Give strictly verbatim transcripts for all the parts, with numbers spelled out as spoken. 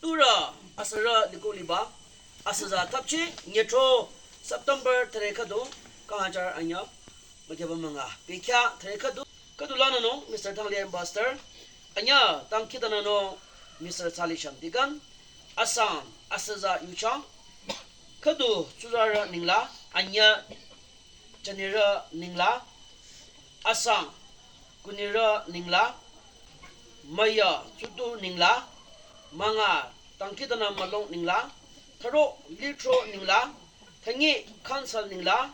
Turü asürü liko liba, asüza thapchi nyetro September thüre khüdu, kang hajar anyü, mükyaba münga. Bekhyah thüre khüdu, khüdu lanü nung Mister Thangli Ambassador, anyü tangkhitanü nung Mister Sali Shamdikan, asang asüza yuchang, khüdu tsuzarü ningla, anyü chanirü ningla, asang kunirü ningla, müya tsutu ningla, münga tangkhitanü mülung ningla, thüro lithro ningla, thünye council ningla,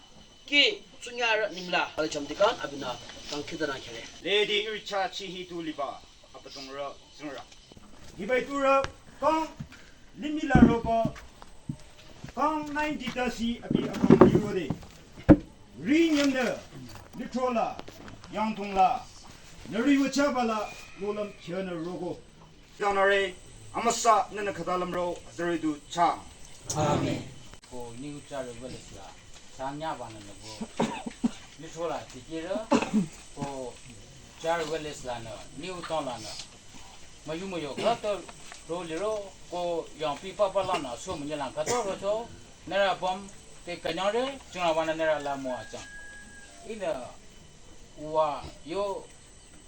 kih tsunyarü ningla. Alcham dikan abinü tangkhitanü khyare. Lady Ircha Chihi tu liba, apatungrü zungrü. Hibai turü kang limih la roba kang ninety tasi abi akang di rode. Ri nyemde, lithro la, yangthong la, nüri wüchaba la, lolam khyünü roko. Danare, amüsa nünü khüta lümro, züridu chang. Amen. Ko new church village la, sanya banü ko. Lithro la, tikirü, ko church village lanü, new town lanü. Müyu müyu, khüta ro liro, ko yangpi papa lanü, so münye lang khüta ro so, nüra bom, te kanyangre, chunga banü nüra la mo achang. Ina, wa, yo,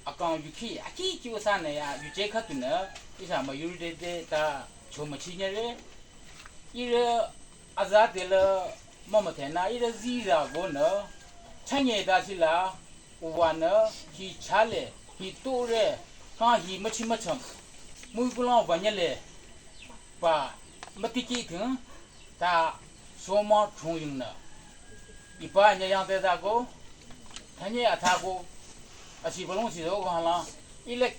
akang yuki, aki kiwa sa nü ya, yuje khütu nü, ihsa müyurü de de ta, cho müchi nyere. Ire aza de la, mama te na, ire zi za go nü, chanye da si la, uwa nü, hi chale, hi ture, kang hi müchi mücham, mui kulang wa nyele, ba, mütiki thing, ta, soma chung yung nü. Ipa nya yang te ta ko, thanye atha ko, asi balong si zo ko hala, ile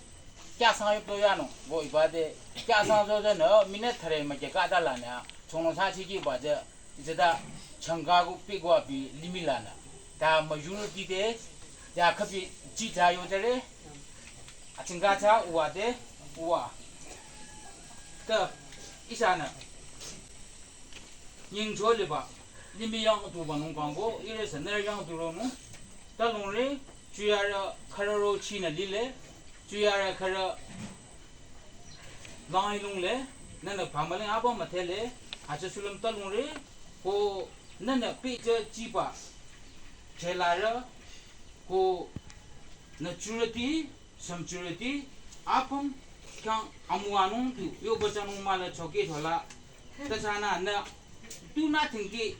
kya sang yup to ya no, go ipa de, kya sang zo zo nü, minute thare ma ke ka da la nü, chung no sa chi ki ba de, ije da, changa ko pi ko api limih la nü. Ta majority de, ya khapi chi ta yo de re, achanga cha uwa de, uwa. Ta, ihsa nü. Nyingcho liba, limih yang tu banung kangko, ire se nüra yang tu ronung. Ta lungre, chuyarü khürü ro chi nü lile, chuyarü khürü lang ilung le, nünü pamaling aba müthele, acha sulüm ta lungre, ko nünü picha chiba, chelarü, ko nü churüti, Samchurüti, apüm khyang amüwanung tu, yo bachanung mala choke thola, ta chana nü, tu nü thingki,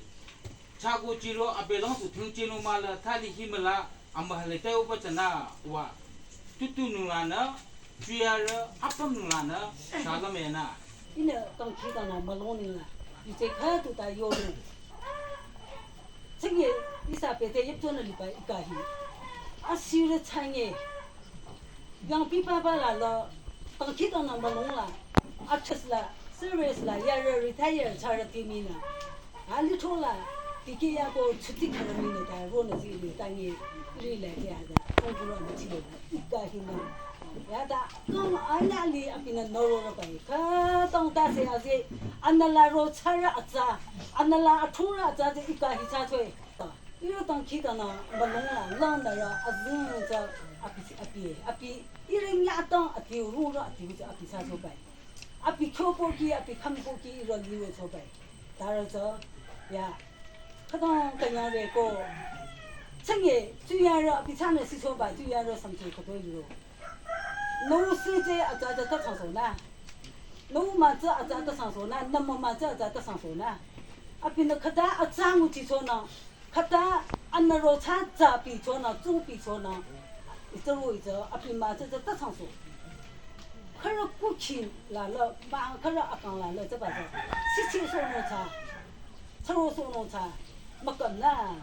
chako chiro, ape long tu thingchenu mala, thali himala, amahale ta yo bachana wa, tutu nung la nü, chuyarü, apüm nung la nü, salam ya nü. Ina kangkhi ta nü mülung ningla, ite khütu ta yo nü. Chenge, ihsa pete yipcho nü liba ikahi. Asirü chanye, Yangpi papa la la, kangkhi ta nü mülung la, artist la, service la, yarü retire charüti mi nü. Ali cho la, tiki ya ko chuti khara mi nü ta, ro nü zi li ta nyi, ri la ya da, kong kuro nü chi la, ikahi nü. Ya da, kang anya li api nü noro ro bai, khütang ta se azi, anala ro charü atsa, anala athurü atsa zi ikahi cha choi. Iro tangkhi ta nü mülung la lang nü ra azing za api, api, api, iro nyatang atiu, rung ra atiu za api sa so bai. Api kyo poki, api kham poki, iro liwe so bai. Tara za, ya, khütang kanyang re ko. Chenge, chuyarü api sa nü si so bai, chuyarü samche khüto iro. Nü sü je atsa za ta chang so nü. Nü ma za atsa ta chang so nü, nü ma ma za atsa ta chang so nü. Api nü khüta atsa ngu chi so nü. Khüta anü ro cha za pi cho nü, zu pi cho nü. Itsa ro itsa, api ma za za ta chang so. Khürü kuki la la, ma khürü akang la la za ba za. Si chi so nü cha. Cha ro so nü cha. Ma kam la.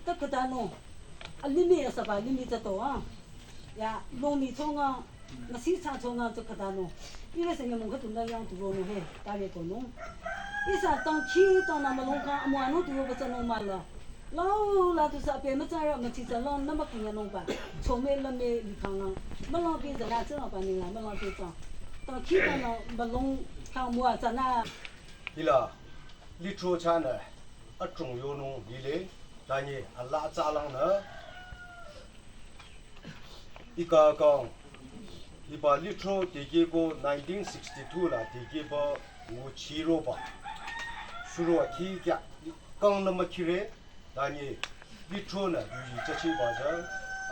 Ta khüta nü. Alimih ya saba, alimih za to a. Ya, longmi cho nga, masi cha cho nga za khüta nü. Ire se nyamong khütu nü yang tu ro nü he, ta re ko nü. Ihsa tangkhi ta nü mülung kang amüwa nü tu ro ba za nü mala. Lao la tu sa pe ma za ra ma chi za long nü ma kang ya nü ba. Cho me la me li kang nü. Mülung pi za nü za ba ni la, mülung pi za. Tangkhi ta nü mülung kang amüwa za nü. Hila, litro cha nü, achung yonung lile, tanyi ala tsa lang nü, ika kang, Hiba lithro dikehko nineteen sixty-two la dikehba nguchiroba. Shuro akhi kya kang la makhire, tani lithro nü yuyi chachiba ja,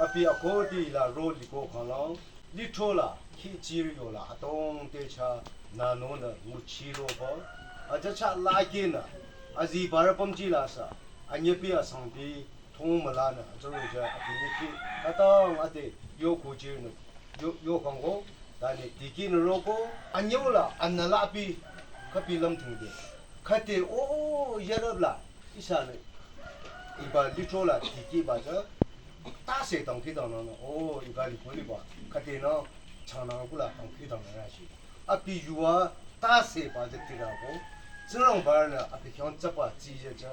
abi akhudi la ro liko khalang, lithro la khichir yola atong te cha nano nü nguchiroba. Aja cha la ke nü, azi bara pamji la sa, anyepi asangpi, thong mala nü, ajaro ja, abi niki, katang ade, yo kujir nü, yo, yo kango, tani dikeh nü roko, anyo la, anala abi, kapi lam thingde. Kate, o, yarab la, ihsa nü, iba lithro la dikehba ja, tase tangki tang nü, o, iba liko liba, kate nü, chanang kula tangki tang nü rashi. Abi yuwa tase ba de tirako, Tsingrangba nü abi khyang tsapa tsi je ja,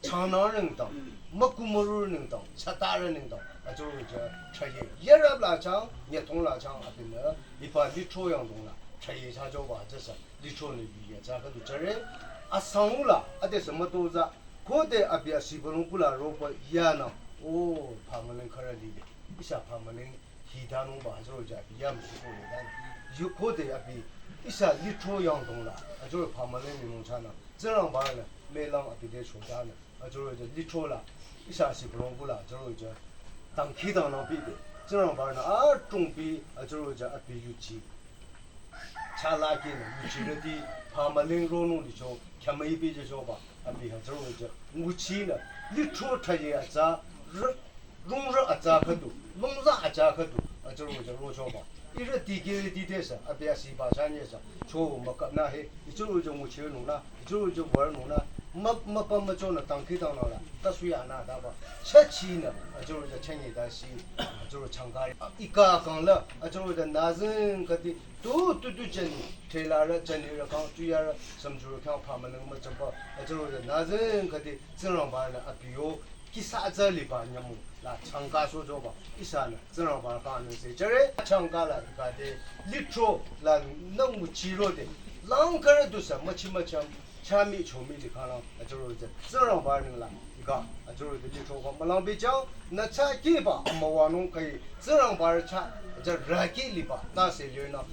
chanang ringdang, makumuru ringdang, chatara ringdang, ajaro ja, chaye, yarab la chang, nyethong la chang, abi nü, iba lithro yangdong la, chaye cha joba, jasa, lithro nü yuye cha kadu chare, asang la, ade sa mato za, khode abi asibalong kula roba yana, o, pamaling khara lide, ihsa pamaling, hidanungba, ajaro ja, abi yam siko le dan, yu khode abi, ihsa lithro yangdong la, ajaro pamaling minung chana, Tsingrangba nü, melang abi de chodana, ajaro ja, lithro la, ihsa asibalong kula, ajaro ja, tangki tang nang pi de, Tsingrangba nü, atong pi, ajaro ja, abi yuchi. Chala ke nü, nguchirüti, pamaling ronung licho, khyamai pe je choba, abi ha jaro je, nguchi nü, lithro thaye aja, r-, rungrü aja khadu, lungza aja khadu, ajaro je ro choba. Irüti ke rüti te sa, abi asiba sa nye sa, cho makap nü he, ijaro je nguchi nung nü, ijaro je war nung nü, ma, mapa macho nü, tangki tang nü la, ta suya nü daba, chachi nü, ajaro je chanye da si, ajaro changka, ika kang la, ajaro je nazeng kati, tu, tu, tu, jani, thela ra, jani ra kang, tu ya ra, samju ra kang, pamaling machamba, ajaro ja, nazeng kati, Tsingrangba nü abi yo, kisa aja liba nyamu, la changka so joba, ihsa nü, Tsingrangba kang nü se, jare, changka la, kade, lithro, la, nang nguchiro de, lang kare du sa, machi macham, chami chomi li khalang, ajaro ja, Tsingrangba nü la, ga, ajaro ja, lithro kha, malang be chang, nü cha kiba, mawa nung kai, Tsingrangba cha, ja, raki liba, ta se lyo na,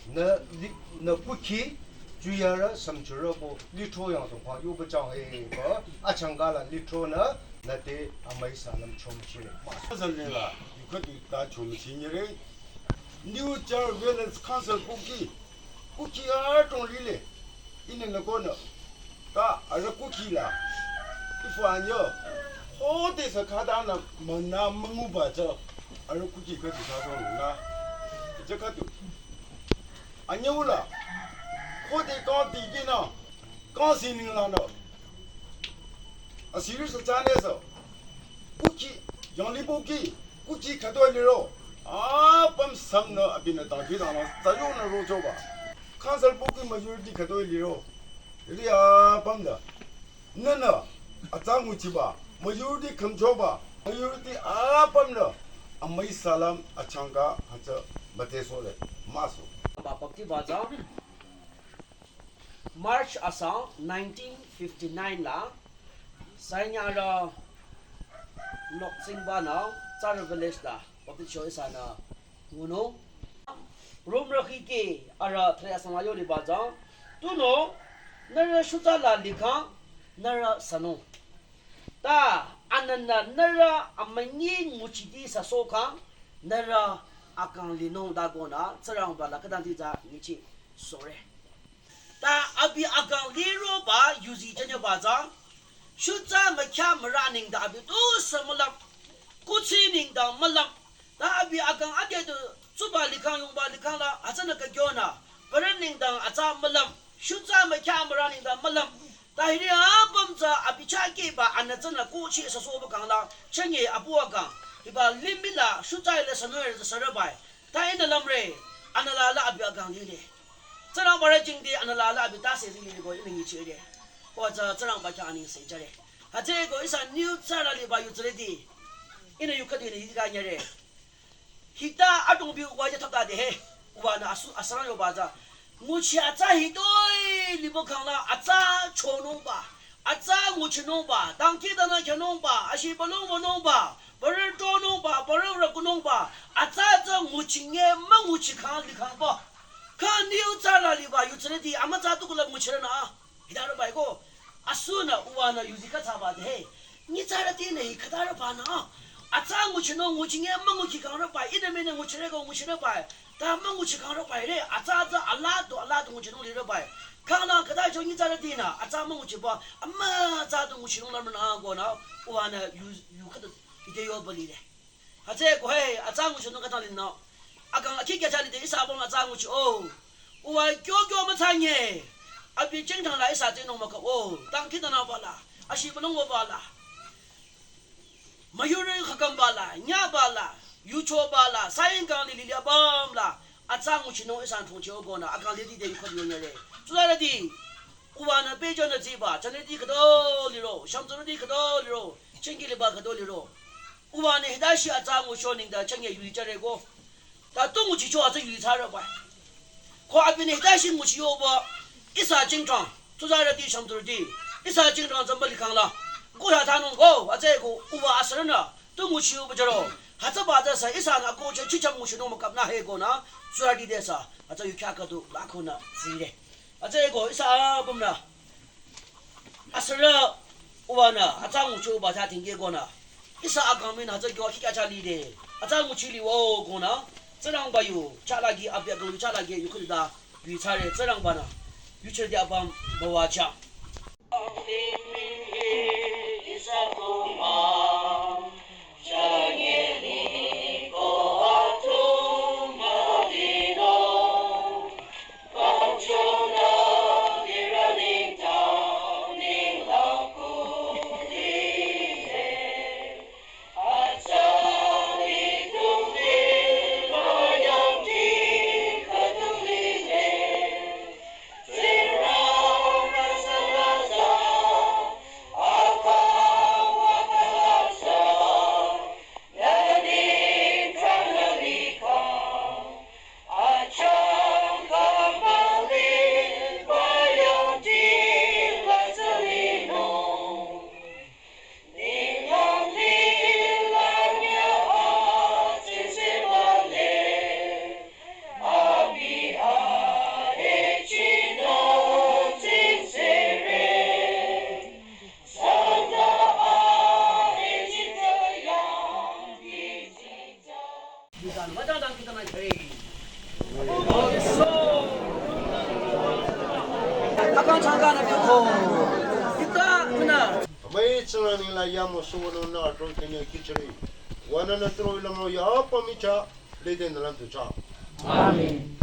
Nü li, nü kuki, juyara, samchura ko, lithro yangdong kwa, yoba chang he, ba, achangka la, lithro nü, nü te, amai salam chomchire. Ma, sa le la, yukhatu ta chomchire. New Char Wellness Council kuki, kuki atong lile, ine nü ko nü, ta, ara kuki la, ifu anyo, ho te sa khata nü, mana manguba cha, ara kuki khatu sa tong na, cha khatu. Anyüla, khode kang dikeh nü, kang sining la nü. Asiri sa chane sa. Kuki, yangli boki, kuki khütoi liro. Apüm sam nü abi nü dangki dang la, tsayo nü ro choba. Council boki majority khütoi liro. Ri apüm da. Nünü, atsa nguchiba, majority khümchoba, majority apümnü, amai salam achangka hütsü mütesohle, maso. Ba bapti ba tsü, March asang nineteen fifty-nine la, Sainyara Noktsingba nü, Tsara village la, bapti cho ihsanü, Nguno. Romrü khike arüh thre asang la yo liba tsü. Tunüo, nührü shutsa la likhang, nührü sünung. Ta, anünü nührü amünyi nguchiti süsohkhang, nührü akang linung ta konü, Tsingrangba la khütang ti tsü nyichisohre. Ta abi akang liroba yuzi jünyoba tsü, shutsa mükya mürü nengdang abi tusü mülüm, kuthsi nengdang mülüm, ta abi akang ade du tsuba likhang yungba likhang la hütsünü kü kyonü, parü nengdang atsa mülüm, shutsa mükya mürü nengdang mülüm, ta hiri apüm tsü abi chah kehba anü tsünü kuchi süsohba kang la, chünye apu akang, hiba limih la shutsa ile sünung re tsü sürübai, ta ihnü lümre, anüla la abi akang lile. Tsingrangba rü jingte anüla la abi tase zi lile ko ihnü nyichire. Ko tsü Tsingrangba khyang anengse jüre. Hütsüeko ihsa New Tsara liba yutsürüti. Ihnü yu khüdu ihnü hita nyüre. Hita atongbi uwa ya thapta de he. Uwanü asu asarang yoba tsü. Nguchi atsa hitoi liba kang la atsa chonungba. Atsa nguchinungba. Dangkhidangnang khyünungba. Ashibalong wünungba. Parü tonungba, parü rükunungba, atsa tsü nguchinge münguchikhang likhangba. Kha niu tsara liba yutsürüti amütsa tukulüp nguchirünü a. Hitarübai ko, asunü uwanü yuzi khatsaba de he. Nyitsarütinü hi khatarübanü a. Atsa nguchinung nguchinge münguchikhangrübai, ihnü menü nguchireko nguchirübai. Ta münguchikhangrübai re, atsa tsü alaa du alaa du nguchinung lirübai. Khanglang khatacho nyitsarütinü, atsa münguchiba, amütsa du nguchinung lümrünü a konü, uwanü yu, yu khüdu ite yoba lire. Hütsüeko he, atsa nguchinung khütang linü. Akang akhi kya cha lide ihsa apüm atsa nguchi o. Uwa kyo kyo mütsa nye. Abi jengthang la ihsa tsinung müküp o. Tang khitanü bala. Ashi münung wabala. Müyurü khakambala, nyabala, yuchobala, saying kang lili apüm la. Atsa nguchinung ihsa thongcheh o konü, akang lidi de yukhüdu yonyare. Tsuzarüti, uwanü pehjünü tsiba, chaneti khüto liro, shamtsurüti khüto liro, chengki liba khüto liro. Uwanü hitashi atsa ngucho nengdang chenge yui chareko. Ta tu nguchicho atsa yui tsarübai. Ko abinü hitashi nguchi yoba, ihsa jengthang, tsuzarüti shamtsurüti, ihsa jengthang zamba likhang la. Ko ya tanung ko, atsüeko, uwa asürünü, tu nguchi yoba jaro. Hütsüba tsü sü ihsanü ko che chicham nguchinung müküpnü he konü, tsuzarüti de sü, atsa yu kya khüdu la konü, zire. Atsüeko, ihsa apümnü. Asürü uwanü, atsa ngucho ba ta tingke konü. Ihsa akang minü hütsü kyo khikya cha lide. Atsa nguchi liwo konü. Tsingrangba yu, chalagi abi akang yu chalagi yu khüdu da. Yu tsare Tsingrangbanü. Yuchirüti apüm bawa cha. Amai Tsingrangba nengla yamüsuwünung nü adrong künye kihchire. Wanü nü tro ilamro ya apüm michah, lede nü lam tu cha. Amen.